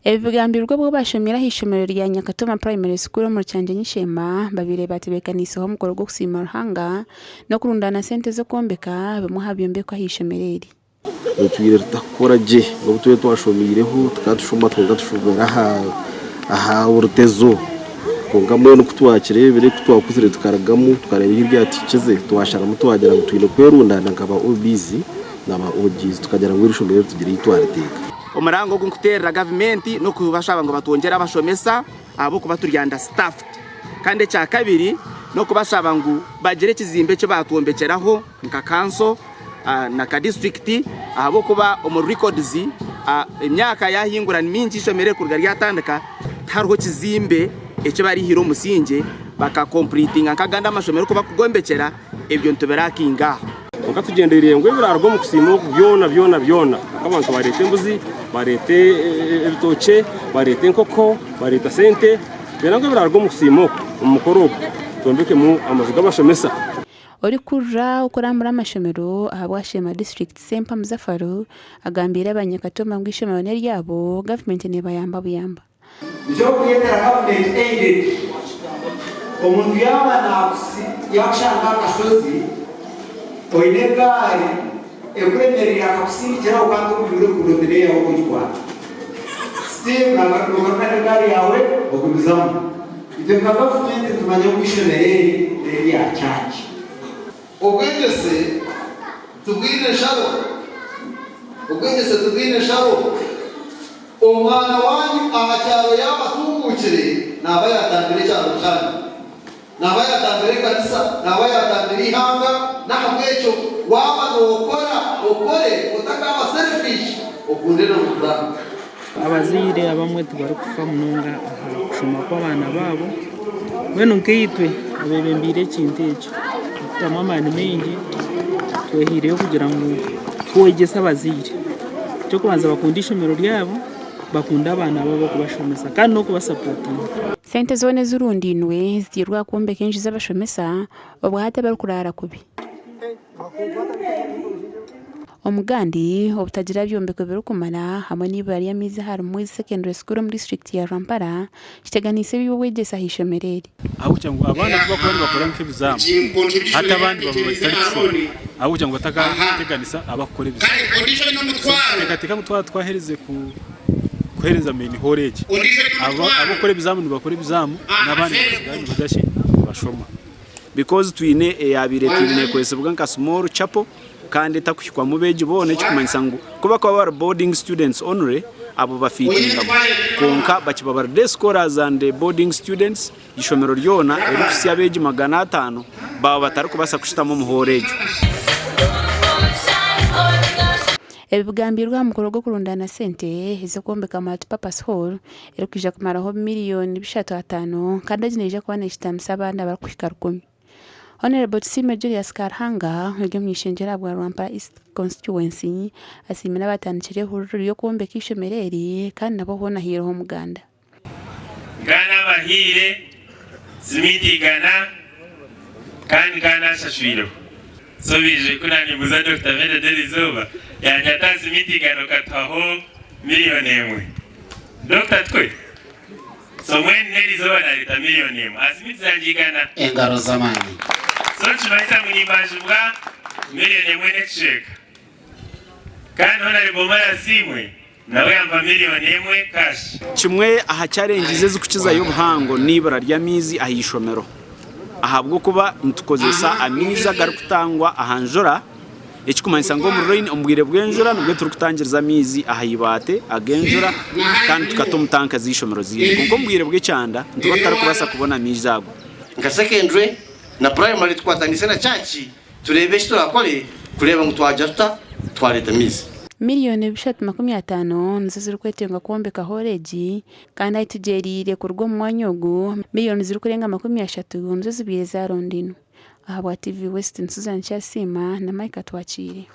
Ebi bigambirwe obwo bashomire ah'eishomero rya Nyakatoma Primary School omuri Kyangye-Nyishema babaire batebeekaniiseho omukoro gw'okusiima Ruhanga n'okurundaana sente z'okwombeka bimwe aha byombeko ah'eishomero eri. Otwire tutakukora gye n'obu twaba twashomiireho tukaba tushoma kwonka tushomera aha orutezo kwonka mbwenu ku twakireebire ku twakuzire tukarugamu tukareeba ahu byatuhikize twasharamu twagira ngu twine kwerundaana nka ba OBs na ba OGs tukagira ngu eri ishomero tugire ahu twariteeka. Omuranga ogu nkuteerera gavumenti n'okubashaba ngu batwongyere abashomesa ahabw'okuba turi under staffed kandi ekyakabiri n'okubashaba ngu bagire ekizimbe eki baatwombekyeraho nka kanso na ka disiturikiti ahabw'okuba omu records emyaka yahingura ni mingi eishomero eri kuruga ryatandika tihariho kizimbe eki bariihire omusingye bakakompuritinga nk'agandi amashomero oku barikugombekyera ebyo nitubirakinga aho. Kwonka tugyendereire ngu ebiraaruga omu kusiima oku byona byona byona, nk'abantu bareeta embuzi, bareeta ebitookye, bareeta enkoko, bareeta sente, twenda ngu ebiraaruga omu kusiima oku, omu mukoro ogu, twombekemu amaju g'abashomesa. Orikurira okurambura amashomero ahabwa Sheema disiturikiti Sempa Muzafaru agambiire abanyakatoma ngu eishomero n'eryabo, gavumenti nebayamba buyamba. Nikyo barikureetera gavumenti aided. Omuntu yaaba yaakushanga aha kashozi oine egaari ekuremereire akakusindikiraho kandi ogumiire oruguuto tineeyaho okugitwara. Still nogaruka n'egaari yaawe ogumizamu. Itwe nka gavumenti nitumanya ngu eishomero eri n'erya church. Obwegyese tibwine nsharo. Obwegyese tibwine nsharo. Omwana waanyu aha kyaro yaaba atunguukire, naaba yaatambira ekyaro kyanyu, naaba yaatambira ekanisa, naaba yaatambira eihanga. N'ahabw'ekyo waaba nookora, okore otakaaba selfish, okunde n'omukura. Abazaire abamwe tibarikufa munonga aha kushoma kw'abaana baabo, mbwenu nkaitwe abeebembeire ekintu eki nikitamu amaani maingi twehaireyo kugira ngu twegyese abazaire. Eky'okubanza bakunde eishomero ryabo, bakunde abaana baabo okubashomesa kandi n'okubasapotinga. Sente zoona ezirundainwe zitairwe aha kwombeka enju z'abashomesa obwo hati abarikuraara kubi. Omugandi, obutagira byombeko birikumara hamwe n'eibura ry'amaizi ahari Mwezi Secondary School omu disiturikiti ya Rwampara kiteganiise eby'obwegyese aha ishomero eri. Ahabw'okugira ngu abaana ku barikuba nibakora nk'ebizaamu hati abandi baba batarikushoma ahabw'okugira ngu batakateganisa abakukora ebizaamu. So nituteekateeka ngu twaba twaaherize kuheereza main hall egi, abakukora ebizaamu nibakora ebizaamu n'abandi nibatsigara nibagira ki? Nibashoma. Because twine eyaabaire etwire neekozesibwa nka small chapel kandi etakuhikwamu beegi boona ekikumanyisa ngu ku bakuba bari boarding students only abo bafiitingamu kwonka bakiba bari day scholars and boarding students eishomero ryona erikuhitsya abeegi 500 baaba batarikubaasa kushutama omu hooro egyo. Ebi bigambirwe aha mukoro gw'okurundaana sente ez'okwombeka Multi-purpose Hall erikwija kumaraho miriyoni bishatu ataano kandi egi neija kuba neeshitamisa abaana abarikuhika rukumi. Hon. Tusiime Julius Karuhanga ori omu ishengyero ahabwa Rwampara East Constituency asiimire abatandikire ehururu ry'okwombeka eishomero eri kandi nabo hoona ahaireho omuganda. Nkanabahaire siminti igana kandi nkanashashwireho. So baije ku nanimbuza Dokita Mended erizooba yangira ati aha siminti igana okatuhaho miriyoni emwe. Dokita tikwe? So mbwenu n'erizooba nareeta miriyoni emwe aha siminti zangye igana. Engaro z'amaani. So nikimanyisa ngu nimbanjibwa miriyoni emwe n'ekicweka. Kandi Honarebo Omara Asiimwe Nawe yampa miriyoni emwe cash. Kimwe aha challenges ezikukizayo obuhango n'eibura ry'amaizi aha ishomero ahabw'okuba nitukozesa amaizi agarikutangwa aha njura ekikumanyisa ngu omu rain omu bwire bw'enjura nibwo turikutangiriza amaizi aha ibaate ag'enjura kandi tukata omu tanka z'eishomero zaitu kwonka omu bwire bw'ekyanda nituba tutarikubaasa kubona amaizi ago. Nka secondary na primary tukwatanise na church Tureebe eki turakore kureeba ngu twagira tuta twareeta amaizi. Miriyoni 350 nizo zirikwetengwa kwombeka hooro egi kandi ahu tugyereire kuruga omu mwanya ogu, miriyoni zirikurenga 30 nizo zibaire zarondainwe. Ahabwa TV West ni Susan Kyasiima na Micah Twakiire.